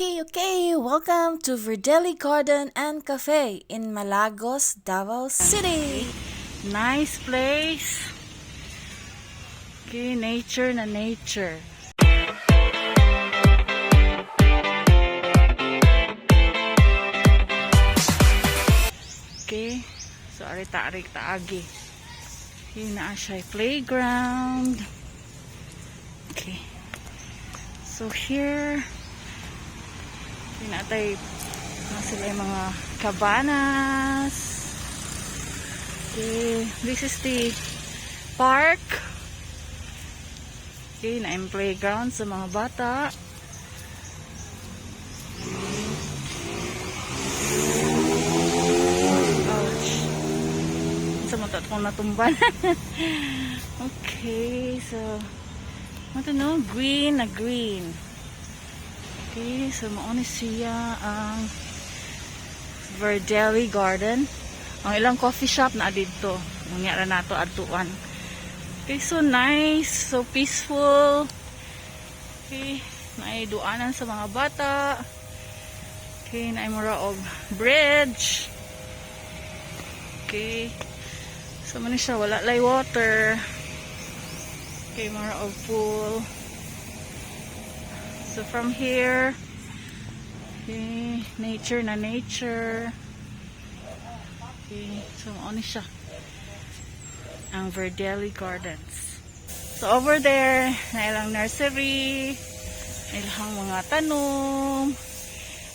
Okay. Welcome to Verdelli Garden and Cafe in Malagos, Davao City. Nice place. Okay, nature na nature. Okay, so ari ta ari taagi. Okay, naa siya playground. Okay. So here, okay, naa tay na sila yung mga cabanas. Okay, this is the park. Okay, na yung playground sa mga bata. Ouch. Sa mata akong natumban. Okay, so ano no? Green na green. Okay, so mao ni siya ang Verdelli Garden. Ang ilang coffee shop na didto. Unya ra nato adtuan. Okay, so nice, so peaceful. Okay, naay duanan sa mga bata. Okay, naay mura og bridge. Okay. So man siya, wala lay water. Okay, mura og pool. So from here, okay, nature na nature. Okay, so mao ni siya ang Verdelli Gardens. So over there, na ilang nursery, ilang mga tanom,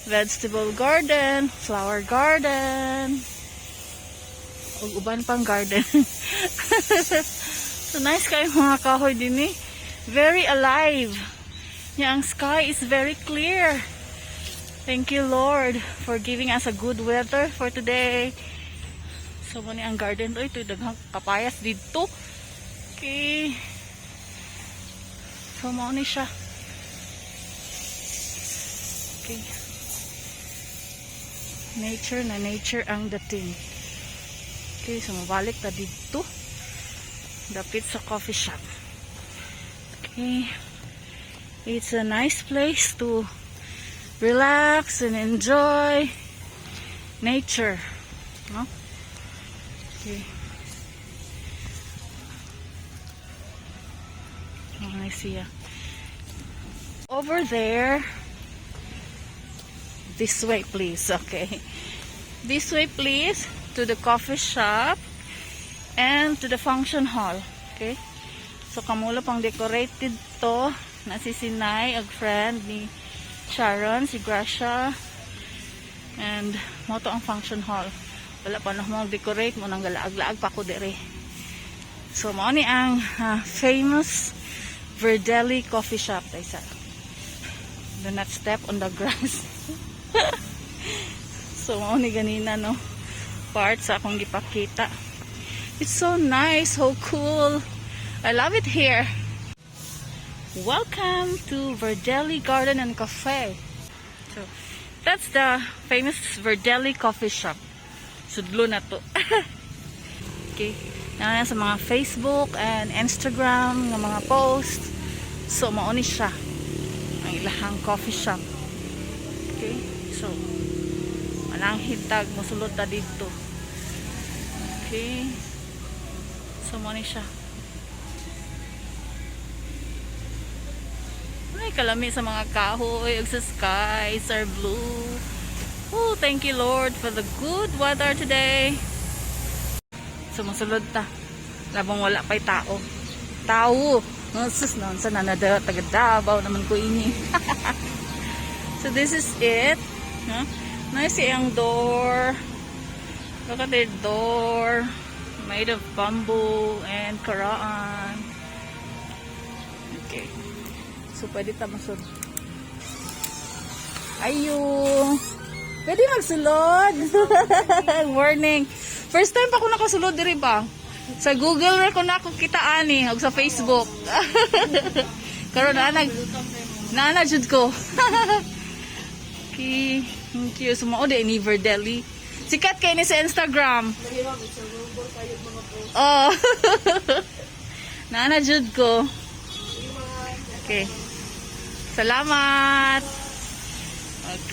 vegetable garden, flower garden, ug uban pang garden. So nice kayo mga kahoy din eh. Very alive. Ya, ang sky is very clear. Thank you, Lord, for giving us a good weather for today. So mo ni ang garden do ito, daghang kapayas didto. Okay. So mao ni siya. Okay. Nature na nature ang dating. Okay, so mabalik ta didto. Dapit sa coffee shop. Okay. It's a nice place to relax and enjoy nature. No? Okay. Oh, I see ya. Over there. This way, please. Okay. This way, please, to the coffee shop and to the function hall. Okay. So, kamulo pang decorated to. Na si Sinay, ag friend ni Sharon, si Gracia. And mao to ang function hall. Wala pa na mo decorate mo nang galaag-laag pa ko dere. So mao ni ang famous Verdelli Coffee Shop, daysa. Do not step on the grass. So mao ni ganina, no, part sa akong gipakita. It's so nice, so cool. I love it here. Welcome to Verdelli Garden and Cafe. So that's the famous Verdelli Coffee Shop. Sudlo na to. Okay. Na sa mga Facebook and Instagram nga mga post. So mao ni siya ang ilahang coffee shop. Okay? So mananghid tag mosulod ta didto. Okay. So mao ni siya. Ay, kalami sa mga kahoy ug sa skies are blue. Oh, thank you, Lord, for the good weather today. Sumusulod ta. Labong wala pa'y tao. Tao. Sus, noon sa nanada, taga Davao naman ko ini. So this is it. Huh? Nice ang door. Look at their door. Made of bamboo and karaan. Okay. So pwede ta masulod. Ayo. Pwede magsulod. Warning. First time pa ko nakasulod diri ba? Sa Google ra ko na ako kita ani ug sa Facebook. Karon na nag na jud ko. Okay. Thank you. So mao di ni Verdelli. Sikat kay ni sa Instagram. Oh. Naana jud ko. Okay. Salamat.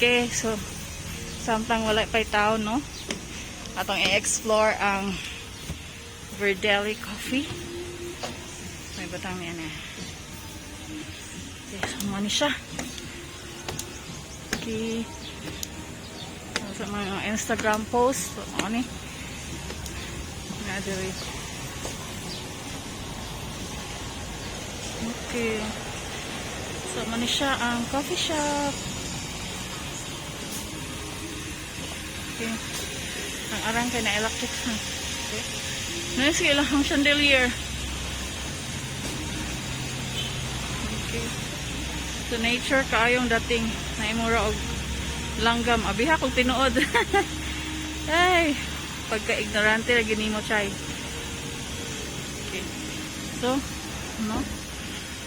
Okay, so samtang wala pa'y tao, no? Atong i-explore ang Verdelli Coffee. May batang niya na. Okay, so mao ni siya. Okay. So, sa mga Instagram post, so, mao ni. Nga diri. Okay. So, mao ni siya ang coffee shop. Okay. Ang arang kay na electric fan. Okay. Nice kay ilang chandelier. Okay. So nature kaayong dating na imura og langgam abiha kog tinuod. Ay, pagka-ignorante lagi nimo, chay. Okay. So, no?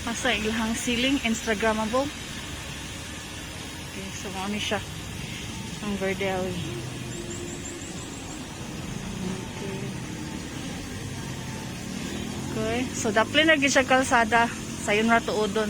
Masa ilahang ceiling instagrammable. Okay, so mao ni siya ang Verdelli. Okay. Okay. So daplin na gyud siya kalsada. Sayon ra tuodon.